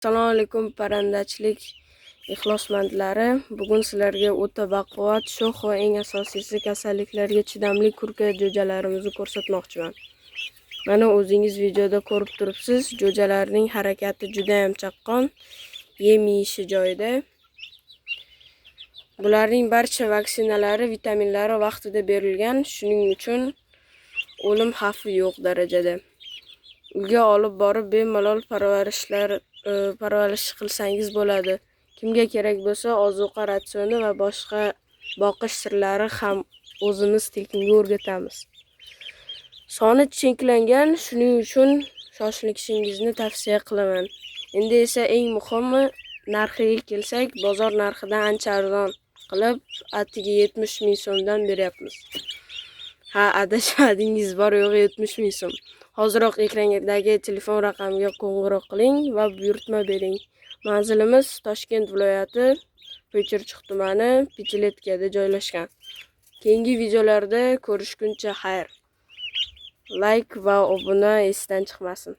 Assalomu alaykum, parrandachilik ixlosmandlari. Bugun sizlarga o'ta baquvvat, sho'x va eng asosiysi kasalliklarga chidamli kurka jo'jalarimizni ko'rsatmoqchiman. Mana o'zingiz videoda ko'rib turibsiz, jo'jalarning harakati juda ham chaqqon, yem yeyishi joyida. Bularning barcha vaksinalari, vitaminlari vaqtida berilgan, shuning uchun o'lim xavfi yo'q darajada. Uyga olib borib bemalol parvarish qilsangiz bo'ladi. Kimga kerak bo'lsa, ozuqa ratsioni va boshqa boqish sirlari ham o'zimiz tekinga o'rgatamiz. Soni cheklangan, shuning uchun shoshilishingizni tavsiya qilaman. Endi esa eng muhimi, narxiga kelsak, bozor narxidan ancha arzon qilib, atigi 70 ming so'mdan beryapmiz. Ha, adashmadingiz, bor yo'g'i 70 ming so'm. Hoziroq ekrandagi telefon raqamiga qo'ng'iroq qiling va buyurtma bering. Manzilimiz Toshkent viloyati, Chirchiq tumani, Pitiletkada joylashgan. Keyingi videolarda ko'rishguncha xayr. Like va obuna esdan chiqmasin.